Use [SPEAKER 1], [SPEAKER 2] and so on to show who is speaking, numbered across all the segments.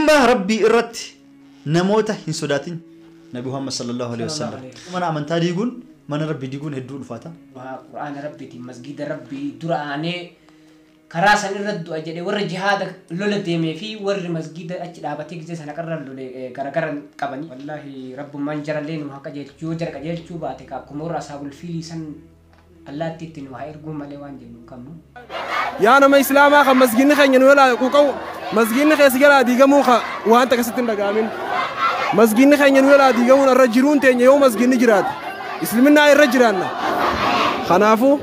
[SPEAKER 1] Dhimma Rabbii irratti namoota hin sodaatin. Nabi Muhammad sallallahu alaihi wasallam. Mana amantaa diiguun, mana Rabbii diiguun hedduu ulfaata.
[SPEAKER 2] Qur'aana Rabbiitiin masgiida Rabbii dura aanee karaa san irra du'a jedhee warra jihaada lola deemee fi warri masgiida achi dhaabatee gisee sana qarra lole garagara qabanii. Wallaahi Rabbummaan jarallee nu haa qajeelchuu, yoo jara qajeelchuu baate akkuma warra asaabul fiilii san allaatti itti nu haa erguu malee waan jennu hin qabnu.
[SPEAKER 3] Yaa nama Islaamaa kan masgiidni keenya nu jalaa quuqa'u, masgiidni keessa jalaa diigamuu waan akkasitti hin dhaga'amin. Masgiidni keenya nu jalaa diigamuun irra jiruun teenya yoo masgiidni jiraate isliminnaa irra jiraanna. Kanaafuu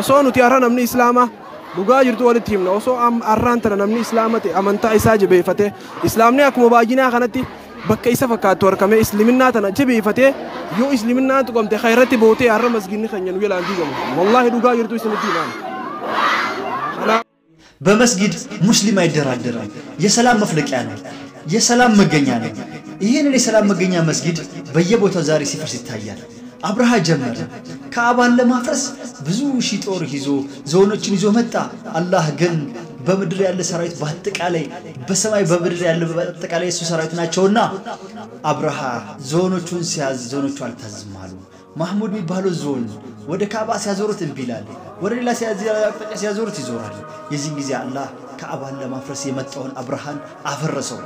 [SPEAKER 3] osoo nuti har'a namni Islaamaa dhugaa jirtu walitti himna, osoo har'aan tana namni Islaama ta'e amantaa isaa jabeeffatee, Islaamni akkuma baay'inaa kanatti bakka isa fakkaattu harkamee isliminnaa tana jabeeffatee yoo isliminnaan tuqamte khayratti bootee har'a masgiidni keenya nu jalaan diigamu. Wallaahi dhugaa jirtu isinitti himaan.
[SPEAKER 1] በመስጊድ ሙስሊም አይደራደርም። የሰላም መፍለቂያ ነው። የሰላም መገኛ ነው። ይህንን የሰላም መገኛ መስጊድ በየቦታው ዛሬ ሲፈርስ ይታያል። አብርሃ ጀመረ። ካዕባን ለማፍረስ ብዙ ሺህ ጦር ይዞ ዝሆኖችን ይዞ መጣ። አላህ ግን በምድር ያለ ሰራዊት በአጠቃላይ በሰማይ በምድር ያለ በአጠቃላይ የሱ ሰራዊት ናቸውና አብርሃ ዝሆኖቹን ሲያዝ ዝሆኖቹ አልታዝም አሉ። ማህሙድ የሚባለው ዝሆን ወደ ካዕባ ሲያዞሩት እምቢ ይላል። ወደ ሌላ አቅጣጫ ሲያዞሩት ይዞራል። የዚህን ጊዜ አላህ ካዕባን ለማፍረስ የመጣውን አብርሃን አፈረሰው።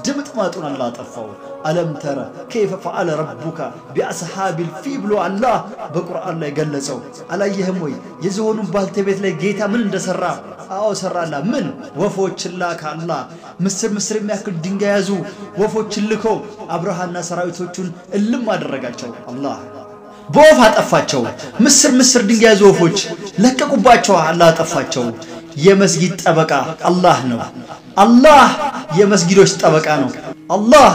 [SPEAKER 1] ድምጥማጡን አላህ አጠፋው። አለም ተረ ከይፈ ፈዐለ ረቡከ ቢአስሓቢል ፊል ብሎ አላህ በቁርአን ላይ ገለጸው። አላየህም ወይ የዝሆኑን ባልተቤት ላይ ጌታ ምን እንደሰራ? አዎ ሰራላ። ምን ወፎችን ላከ አላህ። ምስር ምስር የሚያክል ድንጋይ ያዙ ወፎችን ልኮ አብርሃና ሰራዊቶቹን እልም አደረጋቸው። አላህ በወፍ አጠፋቸው። ምስር ምስር ድንጋይ ያዙ ወፎች ለቀቁባቸው፣ አላህ አጠፋቸው። የመስጊድ ጠበቃ አላህ ነው። አላህ የመስጊዶች ጠበቃ ነው። አላህ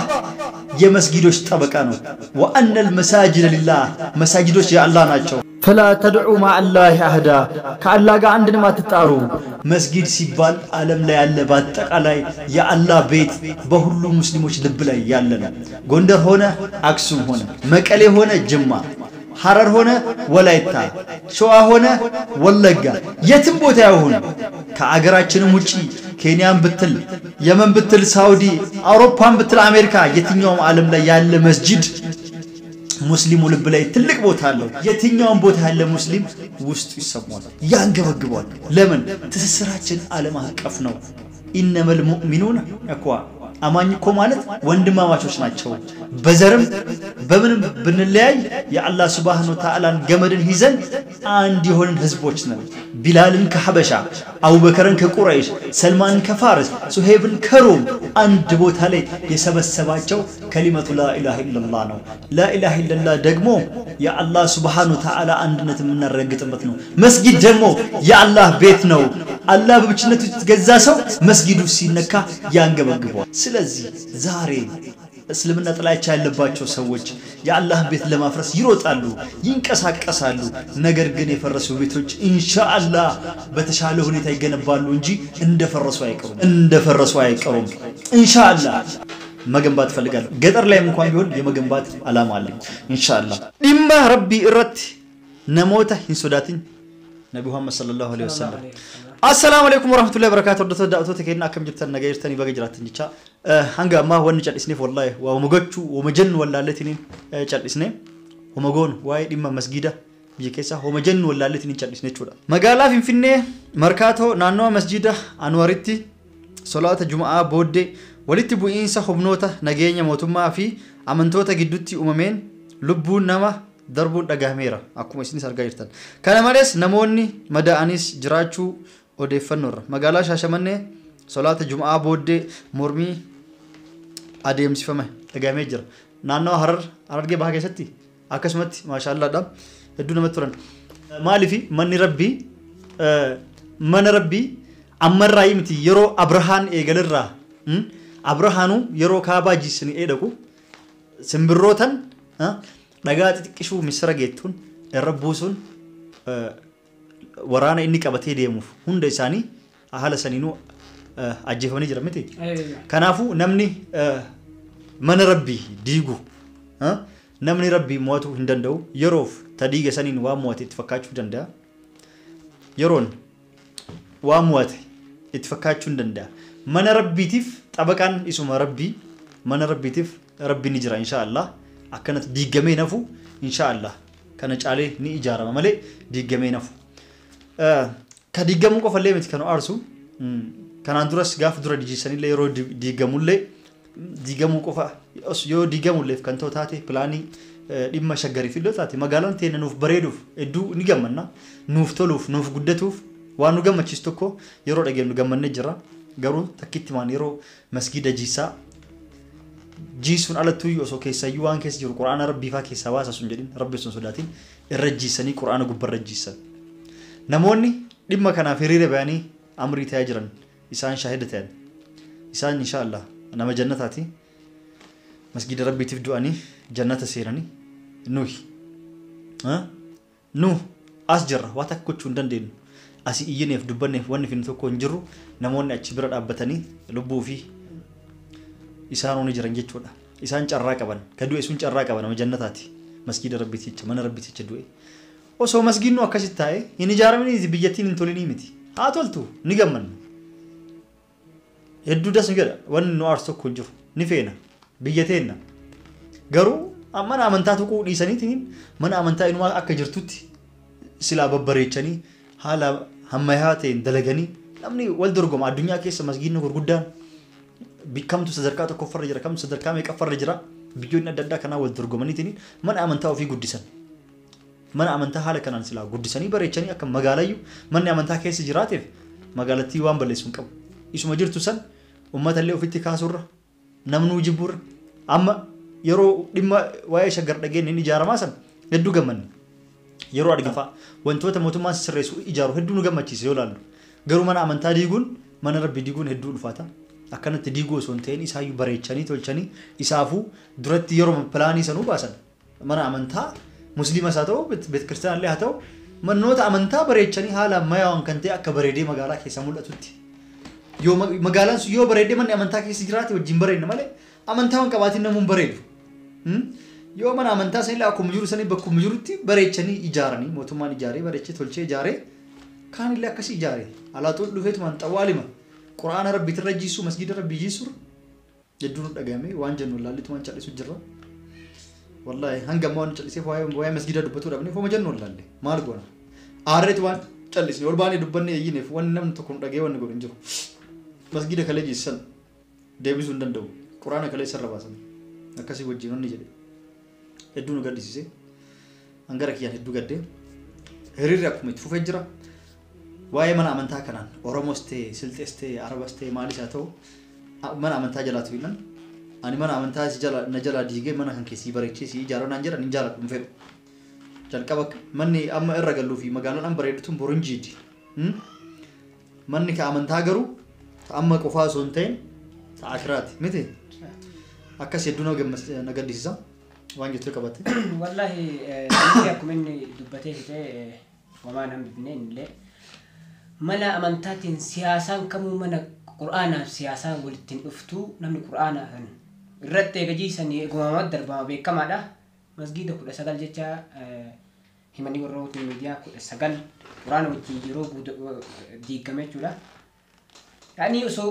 [SPEAKER 1] የመስጊዶች ጠበቃ ነው። ወአነል መሳጅድ ሊላህ፣ መሳጅዶች የአላህ ናቸው። ፈላ ተድዑ ማዐላሂ አህዳ፣ ከአላህ ጋር አንድንም አትጣሩ። መስጊድ ሲባል ዓለም ላይ ያለ በአጠቃላይ የአላህ ቤት በሁሉም ሙስሊሞች ልብ ላይ ያለ ነው። ጎንደር ሆነ አክሱም ሆነ መቀሌ ሆነ ጅማ፣ ሐረር ሆነ ወላይታ፣ ሸዋ ሆነ ወለጋ፣ የትም ቦታ ይሁን ከአገራችንም ውጪ ኬንያን ብትል፣ የመን ብትል፣ ሳውዲ፣ አውሮፓን ብትል፣ አሜሪካ፣ የትኛውም ዓለም ላይ ያለ መስጂድ ሙስሊሙ ልብ ላይ ትልቅ ቦታ አለው። የትኛውም ቦታ ያለ ሙስሊም ውስጡ ይሰማዋል፣ ያንገበግበዋል። ለምን? ትስስራችን ዓለም አቀፍ ነው። ኢነመል ሙእሚኑን እኳ አማኝ እኮ ማለት ወንድማማቾች ናቸው። በዘርም በምንም ብንለያይ የአላህ ሱብሓነሁ ወተዓላን ገመድን ይዘን አንድ የሆንን ህዝቦች ነን። ቢላልን ከሐበሻ፣ አቡበከርን ከቁረይሽ፣ ሰልማንን ከፋርስ፣ ሱሄብን ከሮም አንድ ቦታ ላይ የሰበሰባቸው ከሊመቱ ላኢላሃ ኢለላህ ነው። ላኢላሃ ኢለላህ ደግሞ የአላህ ሱብሓነሁ ወተዓላ አንድነት የምናረጋግጥበት ነው። መስጊድ ደግሞ የአላህ ቤት ነው። አላህ በብቸኝነቱ የተገዛ ሰው መስጊዱ ሲነካ ያንገበግበዋል። ስለዚህ ዛሬ እስልምና ጥላቻ ያለባቸው ሰዎች የአላህን ቤት ለማፍረስ ይሮጣሉ፣ ይንቀሳቀሳሉ። ነገር ግን የፈረሱ ቤቶች ኢንሻአላህ በተሻለ ሁኔታ ይገነባሉ እንጂ እንደፈረሱ አይቀሩም፣ እንደፈረሱ አይቀሩም። ኢንሻአላህ መገንባት እፈልጋለሁ። ገጠር ላይም እንኳን ቢሆን የመገንባት አላማ አለኝ ኢንሻአላህ። dhimma Rabbii irratti namoota hin sodaatin. Nabi Muhammad sallallahu alaihi wasallam. Assalaamu alaikum warahmatullahi wabarakatuh. Hordoftoota daawwattoota keenya akkam jirtan? Nagaa jirtanii? Baga jiraattan jecha. Hanga ammaa wanni cal'isneef wallaahi waa gochuu wama jennu wallaalletiniin cal'isne, homa goonu waa'ee dhimma masgiida biyya keessaa homa jennu wallaalletiniin cal'isne jechuudha. Magaalaa Finfinnee Markaatoo naannawa masjiida Anwaritti solaata Juma'aa booddee walitti bu'iinsa humnoota nageenya mootummaa fi amantoota gidduutti uumameen lubbuun nama darbuun dhagahameera akkuma isinis argaa jirtan. Kana malees namoonni madaa'anis jiraachuu odeeffannoorra. Magaalaa Shaashamannee solaata Juma'aa booddee mormii adeemsifame dhagahamee jira. Naannawa Harar Harargee Bahaa keessatti akkasumatti maashaallaadha hedduu namatti tolan. Maaliif manni Rabbii mana Rabbii ammarraa miti, yeroo Abrahaan eegalirraa Abrahaanuu yeroo kaabaa jiisanii dhaqu simbirrootan dhagaa xixiqqishuu misira geettuun irra buusuun waraana inni qabatee deemuuf hunda isaanii haala saniinuu ajjeefamanii jira miti. Kanaafuu namni mana Rabbii diigu namni Rabbii mo'atuu hin danda'u. Yeroof ta diiga saniin waan mo'ate itti fakkaachuu danda'a. Yeroon waan mo'ate itti fakkaachuu hin danda'a. Mana Rabbiitiif Xabaqaan isuma rabbii mana rabbiitiif rabbi ni jira inshaallah. Akkanatti diigamee nafu inshaallah. Kana caalee ni ijaarama malee diigamee nafu. Ka diigamuu qofallee miti kan aarsu. Kanaan duras gaafa dura diijisanillee yeroo diigamullee diigamuu qofa yoo diigamulleef kan ta'u taate pilaanii dhimma shaggariif illee taate magaalaan teenya nuuf bareeduuf hedduu ni gammanna. Nuuf toluuf nuuf guddatuuf waan nu gammachiisu tokko yeroo dhageenyu gammannee jira. Garuu takkitti maan yeroo masgiida jiisaa jiisuun alattuu osoo keessayyuu waan keessa jiru quraana rabbii faa keessaa baasa sun jedhin rabbi sun sodaatin irra jiisanii quraana gubbarra jiisan. Namoonni dhimma kanaaf hiriira bayanii amrii ta'aa jiran isaan shaahida ta'an isaan inshaallah nama jannataati masgiida rabbiitiif du'anii jannata seenanii nuyi nu as jirra waa takka gochuu hin dandeenyu. Asii iyyineef dubbanneef wanni finnu tokko hin jirru namoonni achi bira dhaabbatanii lubbuu fi isaan ni jiran jechuudha. Isaan carraa qaban ka du'e sun carraa qaba nama jannataati masgiida rabbiiticha mana rabbiiticha du'e. Osoo masgiidnu akkasitti taa'e hin ijaaramini biyyattiin hin tolinii miti. Haa toltu ni gammanna. Hedduu das ni jedha wanni nu aarsu tokko hin jiru ni feena biyya teenna. Garuu mana amantaa tuquu dhiisaniitiin mana amantaa inumaa akka jirtutti silaa babbareechanii haala ammayyaa ta'een dalaganii namni wal dorgoma addunyaa keessa masgiidni gurguddaan kamtu sadarkaa tokkoffarra jira kamtu sadarkaa meeqaffarra jira biyyoonni adda addaa kanaa wal dorgomaniitiin mana amantaa ofii guddisan. Mana amantaa haala kanaan silaa guddisanii bareechanii akka magaalayyuu manni amantaa keessa jiraateef magaalattii waan balleessu hin qabu. Isuma jirtu san uummatallee ofitti kaasurra namnuu jibburra amma yeroo dhimma waa'ee shaggar dhageenye inni ijaaramaa san hedduu gammanne. Yeroo argifaa wantoota mootummaan sirreessu ijaaru hedduu nu gammachiise yoo ilaallu. Garuu mana amantaa diiguun mana rabbi diiguun hedduu ulfaata. Akkanatti diiguu osoo hin ta'in isaayyuu bareechanii tolchanii isaafuu duratti yeroo pilaanii sanuu baasan mana amantaa musliimas haa ta'u beetkiristaanallee haa ta'u manoota amantaa bareechanii haala ammayyaawaan kan ta'e akka bareedee magaalaa keessa mul'atutti. Yoo magaalaan sun yoo bareedee manni amantaa keessa jiraate wajjin bareedna malee amantaa waan qabaatiin namuun bareedu. Yoo mana amantaa sanillee akkuma jiru sanii bakkuma jirutti bareechanii ijaaranii mootummaan ijaaree bareechee tolchee ijaaree kaanillee akkasii ijaaree alaaxuun dhufeetumaan xawwaalima quraana rabbiitirra jiisuu masgiida rabbii jiisuu hedduu nu dhagahame waan jennu laallitumaan callisu jirra. Wallaahi hanga ammaa waan calliseef waa'ee masgiida dubbatuu dhabneef hooma jennu laalle maal goona aarreetu waan callisne ol baanee dubbannee iyyineef wanni namni tokko nu dhagahee wanni godhu hin jiru. Masgiida kalee jiisan deebisuu hin danda'u quraana kalee sarara baasan akkasii wajjin wanni jedhe. Hedduu nu gaddisiise hangara kiyyaan hedduu gaddee hiriirri akkuma itti fufee jira. Waa'ee mana amantaa kanaan Oromoos ta'e Silxees ta'e Arabas ta'e maalis haa ta'u mana amantaa jalaatu hinnan ani mana amantaa na jalaa diigee mana kan keessii bareechee si ijaaruu naan jedhan hin jaaladhu hin fedhu. Jalqaba manni amma irra galluu fi magaalaan amma bareedu tun boru hin jiidi. Manni ka amantaa garuu amma qofaa osoo hin ta'in ta'a akiraati miti. Akkas hedduu na gaddisiisa. Waan jettu qabatte.
[SPEAKER 2] Wallaahi akkuma inni dubbatee fixee wamaan hambifne illee mana amantaatiin siyaasaan kamuu mana qura'aanaaf siyaasaan walitti hin dhuftu namni qura'aanaa kan irratti eegajiisanii eegumamatti darbama beekamaadha. Masgiida 19 jecha himanii warroota miidiyaa 19 qura'aana wajjin yeroo diigame jechuudha. Yaani osoo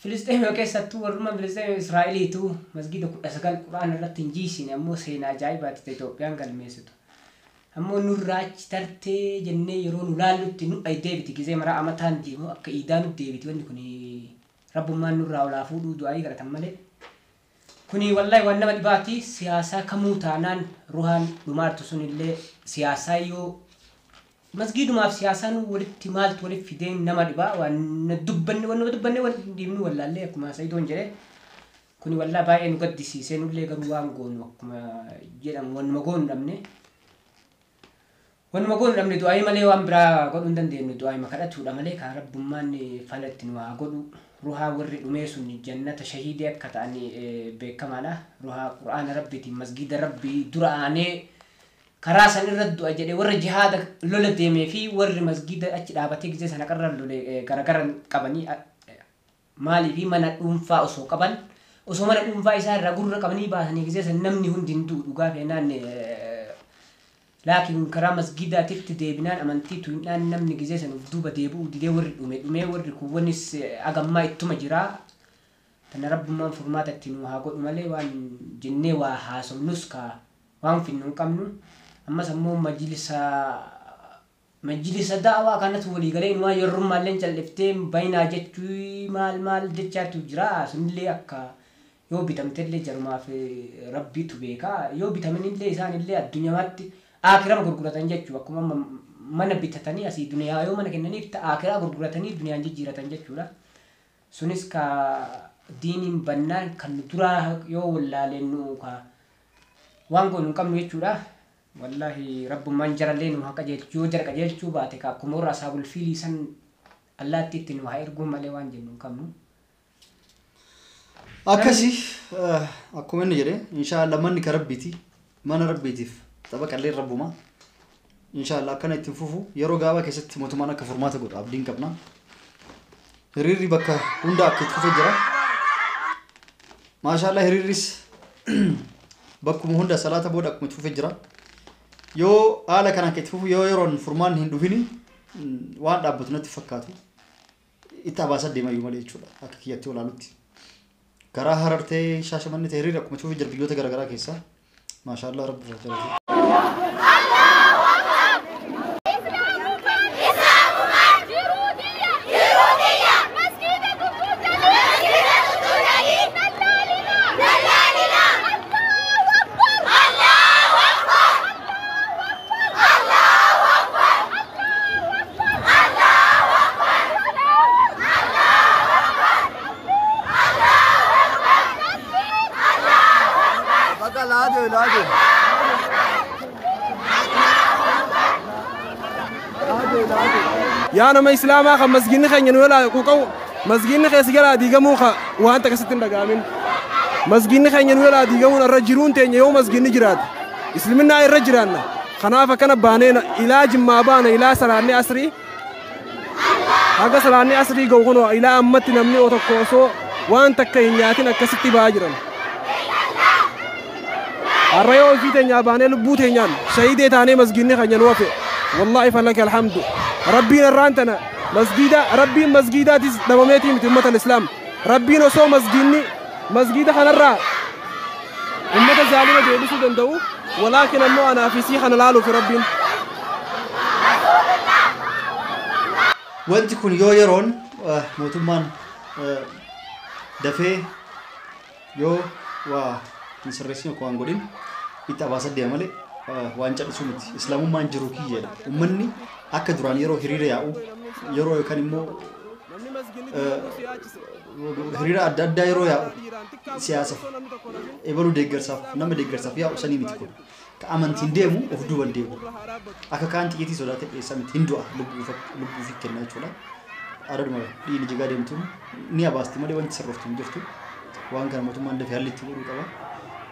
[SPEAKER 2] Filisxeem keessattuu warrummaan Filisxeem Israa'eliitu masgiida 19 qura'aana irratti hin jiisine ammoo seenaa ajaa'ibaati ta'e Itoophiyaan galmeessitu. Ammoo nurraa achi tartee jennee yeroo nu laallutti nu deebiti gizee maraa amataan deemu akka iidaa nu deebiti wanni kun rabbummaan nurraa olaa fuudhuu du'aayii kadhatan malee. Kuni wallaahi waan nama dhibaati siyaasaa kamuu taanaan ruhaan dhumaartu sunillee siyaasaa yoo masgiidumaaf siyaasaan walitti maaltu walitti fideen nama dhibaa waan dubbanne waan nama dubbanne waan dhiibnu wallaallee akkuma Sayidoon jedhe kuni wallaahi baay'ee nu gaddisiisee nullee garuu waan goonu akkuma jedhamu waanuma goonu dhabne. Waanuma goonu dhabne du'aayii malee waan biraa godhuu hin dandeenyu du'aayii kadhatuudha malee kan rabbummaan falatti nu haa godhu. Ruhaa warri dhumee sun jannata shahiidee akka ta'an beekamaadha. Ruhaa qura'aana rabbiitiin masgiida rabbii dura aanee karaa san irra du'a jedhee warra jihaada lola deemee fi warri masgiida achi dhaabatee gizee sana qarra lole garagara qabanii maalii fi mana dhuunfaa osoo qaban osoo mana dhuunfaa isaa irraa gurra qabanii baasanii gizee san namni hundi hin du'u dhugaa feenaan laakiin karaa masgiidaatitti deebinaan amantii tu'inaan namni gizee san of duuba deebi'uu didee warri dhume dhumee warri kuwwanis agammaa ittuma jira. Tana rabbummaan furmaata itti nu haa godhu malee waan jennee waa haasofnus ka waan finnu hin qabnu. Ammas ammoo majlisa da'awaa kanatu walii galee inumaa yerrummaallee calliftee bayinaa jechuu maal maal jechaatu jira. Sunillee akka yoo bitamtellee jarumaaf rabbiitu beeka. Yoo bitamanillee isaanillee addunyaatti akirama gurguratan jechuu akkuma mana bitatanii asii duniyaa yoo mana kennaniif akiraa gurguratanii duniyaan jijjiiratan jechuudha. Sunis ka diiniin bannaan kan duraa yoo wallaaleen nu ka waan goonu hin qabnu jechuudha. Wallaahi rabbummaan jarallee nu haa qajeelchuu yoo jara qajeelchuu baate ka akkuma warra asaabul fiilii san allaatti itti nu haa erguu malee waan jennu hin qabnu.
[SPEAKER 1] Akkasii akkuma inni jedhe inshaallah manni ka rabbiiti mana rabbiitiif taphaqallee rabbuma inshaallah akkana ittiin fufu yeroo gaabaa keessatti mootummaan akka furmaata godhu abdiin qabna. Hiriirri bakka hunda akka itti fufee jira. Maashaallah hiriirris bakkuma hunda salaata booda akkuma itti fufee jira. Yoo haala kanaan akka itti fufu yoo yeroon furmaanni hin dhufini waan dhaabbatu natti fakkaatu itti abaasaa deemayyuu malee jechuudha akka kiyyatti olaalutti. Karaa Harar ta'ee Shaashamannee ta'ee hiriirri akkuma itti fufee jira biyyoota garaagaraa keessaa. Maashaallah rabbi irraa jaalatu.
[SPEAKER 3] Yaa nama islaamaa kan masgiinni keenya nu jalaa quuqawu masgiinni keessa jalaa diigamuu waan takka sitti hin dhaga'amin. Masgiinni keenya nu jalaa diigamuun irra jiruun teenya yoo masgiinni jiraate isliminnaa irra jiraanna. Kanaaf akkana baanee ilaa jimmaa baana ilaa salaanni asrii haga salaanni asrii ga'u kunoo ilaa ammatti namni tokko osoo waan takka hin nyaatin akkasitti ba'aa jiran. Har'a yoo ofii teenyaa baanee lubbuu teenyaan shahidee taanee masgiinni keenya nu hafe wallaahi falaka alhamdu. Rabbiin irraan tana masgiida rabbiin masgiidaatis dhabameetii miti ummata islaam rabbiin osoo masgiinni masgiida kanarraa ummata zaalima deebisuu danda'u walaakin ammoo anaa fi sii kana laaluuf rabbiin.
[SPEAKER 1] Wanti kun yoo yeroon mootummaan dafee yoo waa hin sirreessin yookaan waan godhin itti abaasa deema malee waan callisuu miti. Islaamummaan jiru kiyyeedha. Uummanni akka duraan yeroo hiriira yaa'u yeroo yookaan immoo hiriira adda addaa yeroo yaa'u siyaasaaf ebaluu deeggarsaaf nama deeggarsaaf yaa'u sanii miti kun. Ka amantiin deemu of duuban deemu. Akka kaan xiyyeetii sodaatee dhiyeessaa miti hin du'a lubbuu fi kenna jechuudha. Adaduma dhiigni jigaa deemtuun ni abaasti malee wanti sirrooftu hin jirtu. Waan kana mootummaan dafee haalli itti godhuu qaba.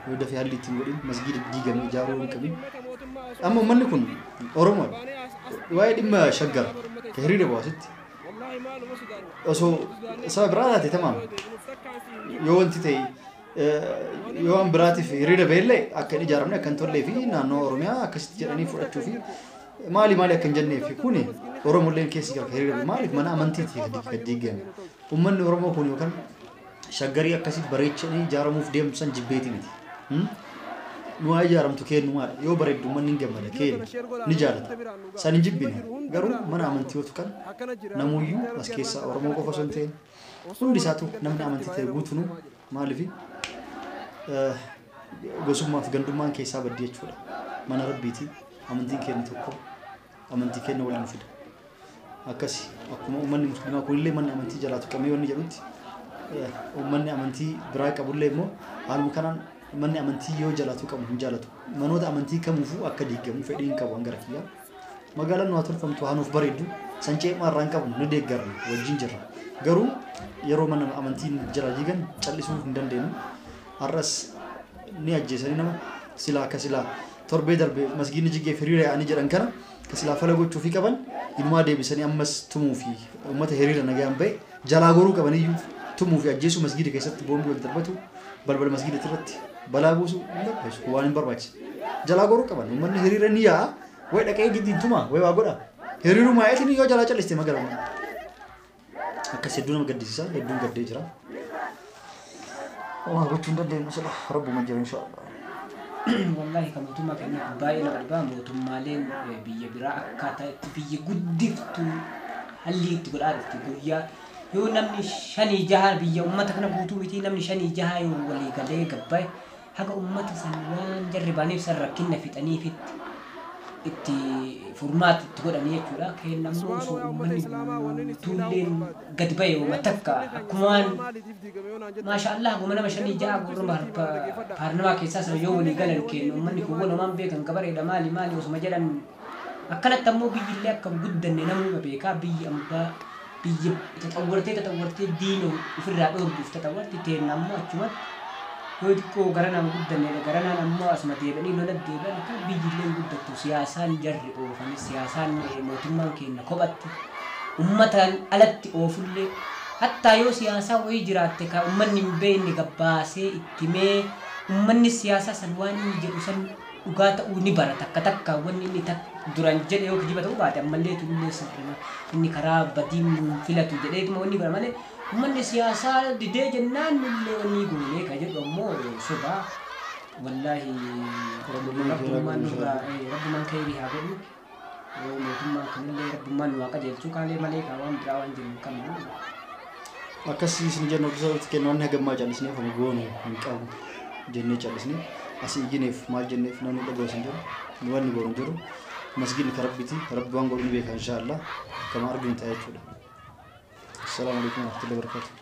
[SPEAKER 1] Yoo dafee haalli ittiin godhin masgiida diigame ijaaruu hin qabin. Amma uummanni kun Oromoodha. Waa'ee dhimma shaggar ka hiriira baasitti osoo saba biraa taate tamaam yoo wanti ta'e yoo waan biraatiif hiriira ba'ellee akka hin ijaaramne akka hin tollee fi naannoo Oromiyaa akkasitti jedhanii fudhachuu fi maali maali akka hin jenneef kuni Oromolleen keessa jira hiriira ba'e maaliif mana amantiiti kan diigame. Uummanni Oromoo kun yookaan shaggarii akkasitti bareechanii ijaaramuuf deemtu san jibbeeti miti. Nu haa ijaaramtu kennumaadha. Yoo bareeddu uummanni hin gammada kennu ni jaalata. San hin jibbine garuu mana amantii yoo tuqan namuyyuu as keessa Oromoo qofa osoo hin ta'in hundi isaatu namni amantii ta'e guutuu maaliif gosummaa fi gandummaan keessaa baddi jechuudha. Mana rabbiiti amantiin keenya tokko amantii keenya waliin fida. Akkasi akkuma uummanni musliimaa kunillee manni amantii jalaa tuqamee wanni jedhutti uummanni amantii biraa qabullee immoo haaluma kanaan manni amantii yoo jalaa tuqamu hin jaalatu. Manoota amantii kamuufuu akka diigamu fedhii hin qabu hanga kiyyaa. Magaalaan nu haa tolfamtu haa nuuf bareeddu san ceemaa irraa hin qabnu ni deeggarra wajjin jirra. Garuu yeroo mana amantiin jala diigan callisuu hin dandeenyu. Har'as ni ajjeesanii nama silaa akka silaa torbee darbe masgiinni jigee hiriira yaa'anii jedhan kana ka silaa fala gochuufii qaban inumaa deebisanii ammas tumuu fi uummata hiriira nagaan ba'e jalaa goruu qabaniyyuu tumuu fi ajjeesuu masgiida keessatti boombii wal darbatu balbala masgiida irratti balaa buusuu hin barbaachisu waan hin barbaachise. Jalaa goruu qaban uummanni hiriira ni yaa'a way dhaqee giddiin tumaa way waa godha hiriirumaa eetiin yoo jalaa calliste magaalaa akkas hedduu nama gaddisiisa hedduun gaddee jira. Homaa gochuu hin dandeenyu sila rabbuma jira inshaallah.
[SPEAKER 2] Wallahi kan mootummaa keenya baay'ee nama dhibaa. Mootummaaleen biyya biraa akkaataa itti biyya guddiftu halli itti godhaa dhufti. Guyyaa yoo namni shanii jaha, biyya ummata kana guutuu miti, namni shanii jaha yoo walii galee gabbaa'e, haga ummata san waan jarri baaniif san rakkinna fixaniifitti itti furmaata itti godhanii jechuudha. Kennammoo osoo uummanni guutuulleen gad ba'e yooma takka akkumaan maasha Allah guma nama shanii ja'a gurruma paarlamaa keessaa sana yoo walii galan kennu, uummanni kun walumaan beekan gabareedha maali maali osuma jedhan akkanatti ammoo biyyillee akka hin guddanne namuma beekaa. Biyyi ambaa biyya taxawwartee taxawwartee diina ofirraa dhoorguuf taxawwarti. Teenna ammoo achumatti yoo xiqqoo gara nama guddanne garanaan ammoo asuma deebi'anii lola deebi'an. Akka biyyillee hin guddattu. Siyaasaan jarri oofani, siyaasaan mootummaan keenya kophatti ummataan alatti oofullee, hattaa yoo siyaasaa wayii jiraatte ka ummanni hin beekne gabbaasee itti mee ummanni siyaasaa san waan inni jedhu san dhugaa ta'uu ni bara. Takka takka wanni inni duran jedhe yoo kijiba ta'uu baate, ammallee tullee sirrima inni karaa badii nuun filatu jedheetuma wanni bara malee, ummanni siyaasaa didee jennaan nullee wanni goonee ka jedhu ammoo sobaa wallaahi. Rabbummaan nurraa rabbummaan khayrii haa godhu. Yoo mootummaan kanallee rabbummaan nu haa qajeelchuu kaalee malee kaa waan biraa waan jennu hin qabnu.
[SPEAKER 1] Akkasii isin jennu obsa kennu wanni hagammaa callisneef ani goonu hin qabu jennee callisnee asii iyyineef maal jenneef namni dhaga'u hin jiru, wanni goonu hin jiru. Masgiidni ka rabbiiti, rabbi waan godhu ni beeka inshaallah. Kama arginu ta'a jechuudha. Assalaamu alaikum warahmatullahi wabarakatuh.